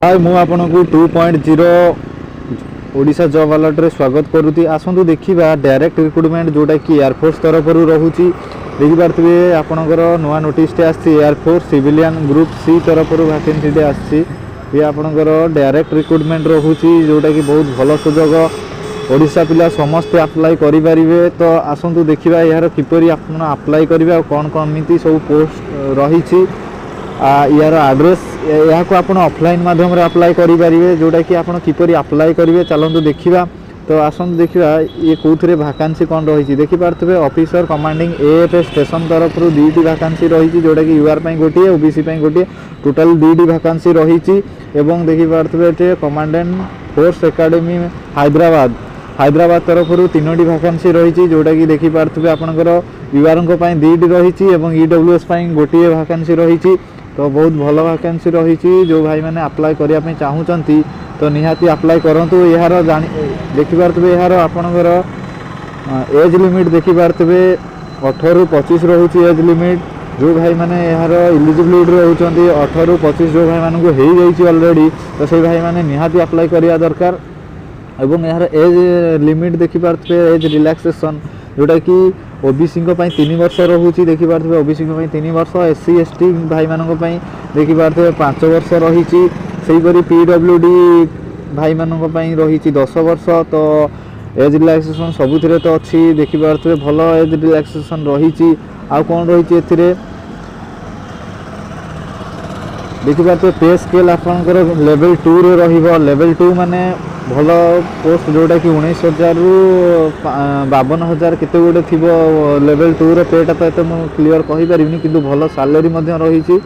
ହାଏ, ମୁଁ ଆପଣଙ୍କୁ 2.0 ଓଡ଼ିଶା ଜବ୍ ଆଲର୍ଟରେ ସ୍ୱାଗତ କରୁଛି। ଆସନ୍ତୁ ଦେଖିବା ଡାଇରେକ୍ଟ ରିକ୍ରୁଟମେଣ୍ଟ, ଯେଉଁଟାକି ଏୟାରଫୋର୍ସ ତରଫରୁ ରହୁଛି। ଦେଖିପାରୁଥିବେ, ଆପଣଙ୍କର ନୂଆ ନୋଟିସଟେ ଆସିଛି। Air force civilian group C ତରଫରୁ ଭ୍ୟାକେନ୍ସିଟେ ଆସିଛି। ଇଏ ଆପଣଙ୍କର ଡାଇରେକ୍ଟ ରିକ୍ରୁଟମେଣ୍ଟ ରହୁଛି, ଯେଉଁଟାକି ବହୁତ ଭଲ ସୁଯୋଗ। ଓଡ଼ିଶା ପିଲା ସମସ୍ତେ ଆପ୍ଲାଏ କରିପାରିବେ। ତ ଆସନ୍ତୁ ଦେଖିବା ଏହାର କିପରି ଆପଣ ଆପ୍ଲାଏ କରିବେ ଆଉ କ'ଣ କେମିତି ସବୁ ପୋଷ୍ଟ ରହିଛି, ୟାର ଆଡ୍ରେସ୍। ଏହାକୁ ଆପଣ ଅଫଲାଇନ୍ ମାଧ୍ୟମରେ ଆପ୍ଲାଏ କରିପାରିବେ, ଯେଉଁଟାକି ଆପଣ କିପରି ଆପ୍ଲାଏ କରିବେ, ଚାଲନ୍ତୁ ଦେଖିବା। ତ ଆସନ୍ତୁ ଦେଖିବା ଇଏ କେଉଁଥିରେ ଭାକାନ୍ସି କ'ଣ ରହିଛି। ଦେଖିପାରୁଥିବେ, ଅଫିସର କମାଣ୍ଡିଂ ଏଏଫ୍ ଷ୍ଟେସନ ତରଫରୁ ଦୁଇଟି ଭାକାନ୍ସି ରହିଛି, ଯେଉଁଟାକି ୟୁଆର୍ ପାଇଁ ଗୋଟିଏ, ଓବିସି ପାଇଁ ଗୋଟିଏ, ଟୋଟାଲ୍ ଦୁଇଟି ଭାକାନ୍ସି ରହିଛି। ଏବଂ ଦେଖିପାରୁଥିବେ, ଏଠି commandant force academy Hyderabad, Hyderabad ତରଫରୁ ତିନୋଟି ଭାକାନ୍ସି ରହିଛି, ଯେଉଁଟାକି ଦେଖିପାରୁଥିବେ, ଆପଣଙ୍କର ୟୁଆର୍ଙ୍କ ପାଇଁ ଦୁଇଟି ରହିଛି ଏବଂ ଇଡବ୍ଲ୍ୟୁଏସ୍ ପାଇଁ ଗୋଟିଏ ଭାକାନ୍ସି ରହିଛି। ତ ବହୁତ ଭଲ ଭାକାନ୍ସି ରହିଛି। ଯେଉଁ ଭାଇମାନେ ଆପ୍ଲାଏ କରିବା ପାଇଁ ଚାହୁଁଛନ୍ତି, ତ ନିହାତି ଆପ୍ଲାଏ କରନ୍ତୁ। ଏହାର ଜାଣି ଦେଖିପାରୁଥିବେ, ଏହାର ଆପଣଙ୍କର ଏଜ୍ ଲିମିଟ୍ ଦେଖିପାରୁଥିବେ, 18ରୁ 25 ରହୁଛି ଏଜ୍ ଲିମିଟ୍। ଯେଉଁ ଭାଇମାନେ ଏହାର ଇଲିଜିବିଲିଟି ରହୁଛନ୍ତି, 18ରୁ 25 ଯେଉଁ ଭାଇମାନଙ୍କୁ ହେଇଯାଇଛି ଅଲରେଡ଼ି, ତ ସେଇ ଭାଇମାନେ ନିହାତି ଆପ୍ଲାଏ କରିବା ଦରକାର। ଏବଂ ଏହାର ଏଜ୍ ଲିମିଟ୍ ଦେଖିପାରୁଥିବେ, ଏଜ୍ ରିଲାକ୍ସେସନ୍, ଯେଉଁଟାକି ଓବିସିଙ୍କ ପାଇଁ 3 ବର୍ଷ ରହୁଛି। ଦେଖିପାରୁଥିବେ, ଓବିସିଙ୍କ ପାଇଁ 3 ବର୍ଷ, ଏସ୍ ସି, ଏସ୍ ଟି ଭାଇମାନଙ୍କ ପାଇଁ ଦେଖିପାରୁଥିବେ 5 ବର୍ଷ ରହିଛି। ସେହିପରି ପିଡବ୍ଲ୍ୟୁ ଡି ଭାଇମାନଙ୍କ ପାଇଁ ରହିଛି 10 ବର୍ଷ। ତ ଏଜ୍ ରିଲାକ୍ସେସନ୍ ସବୁଥିରେ ତ ଅଛି। ଦେଖିପାରୁଥିବେ, ଭଲ ଏଜ୍ ରିଲାକ୍ସେସନ୍ ରହିଛି। ଆଉ କ'ଣ ରହିଛି ଏଥିରେ ଦେଖିପାରୁଥିବେ, ପେ ସ୍କେଲ୍ ଆପଣଙ୍କର ଲେଭେଲ୍ 2ରେ ରହିବ। ଲେଭେଲ୍ 2 ମାନେ ଭଲ ପୋଷ୍ଟ, ଯେଉଁଟାକି 19,000ରୁ 52,000 କେତେ ଗୋଟେ ଥିବ। ଲେଭେଲ୍ 2ର ପେଟା ତ ଏତେ ମୁଁ କ୍ଲିଅର୍ କହିପାରିବିନି, କିନ୍ତୁ ଭଲ ସାଲେରୀ ମଧ୍ୟ ରହିଛି।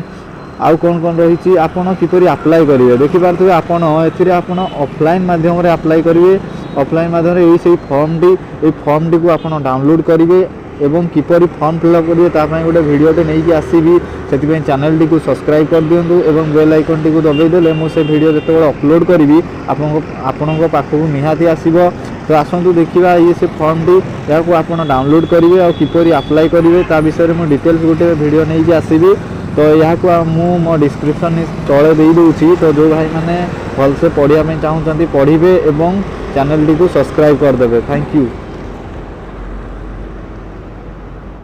ଆଉ କ'ଣ କ'ଣ ରହିଛି, ଆପଣ କିପରି ଆପ୍ଲାଏ କରିବେ? ଦେଖିପାରୁଥିବେ, ଆପଣ ଏଥିରେ ଆପଣ ଅଫଲାଇନ୍ ମାଧ୍ୟମରେ ଆପ୍ଲାଏ କରିବେ। ଅଫଲାଇନ୍ ମାଧ୍ୟମରେ ଏଇ ସେଇ ଫର୍ମଟି, ଏଇ ଫର୍ମଟିକୁ ଆପଣ ଡାଉନଲୋଡ଼୍ କରିବେ ଏବଂ କିପରି ଫର୍ମ ଫିଲ୍ଅପ୍ କରିବେ, ତା ପାଇଁ ଗୋଟେ ଭିଡ଼ିଓଟେ ନେଇକି ଆସିବି। ସେଥିପାଇଁ ଚ୍ୟାନେଲଟିକୁ ସବସ୍କ୍ରାଇବ୍ କରିଦିଅନ୍ତୁ ଏବଂ ବେଲ୍ ଆଇକନ୍ଟିକୁ ଦବାଇ ଦେଲେ ମୁଁ ସେ ଭିଡ଼ିଓ ଯେତେବେଳେ ଅପଲୋଡ଼ କରିବି, ଆପଣଙ୍କ ପାଖକୁ ନିହାତି ଆସିବ। ତ ଆସନ୍ତୁ ଦେଖିବା, ଇଏ ସେ ଫର୍ମଟି, ଏହାକୁ ଆପଣ ଡାଉନଲୋଡ଼୍ କରିବେ ଆଉ କିପରି ଆପ୍ଲାଏ କରିବେ, ତା ବିଷୟରେ ମୁଁ ଡିଟେଲ୍ସ ଗୋଟେ ଭିଡ଼ିଓ ନେଇକି ଆସିବି। ତ ଏହାକୁ ମୁଁ ମୋ ଡିସ୍କ୍ରିପସନ୍ ତଳେ ଦେଇଦେଉଛି। ତ ଯେଉଁ ଭାଇମାନେ ଭଲସେ ପଢ଼ିବା ପାଇଁ ଚାହୁଁଛନ୍ତି, ପଢ଼ିବେ ଏବଂ ଚ୍ୟାନେଲଟିକୁ ସବସ୍କ୍ରାଇବ୍ କରିଦେବେ। Thank you.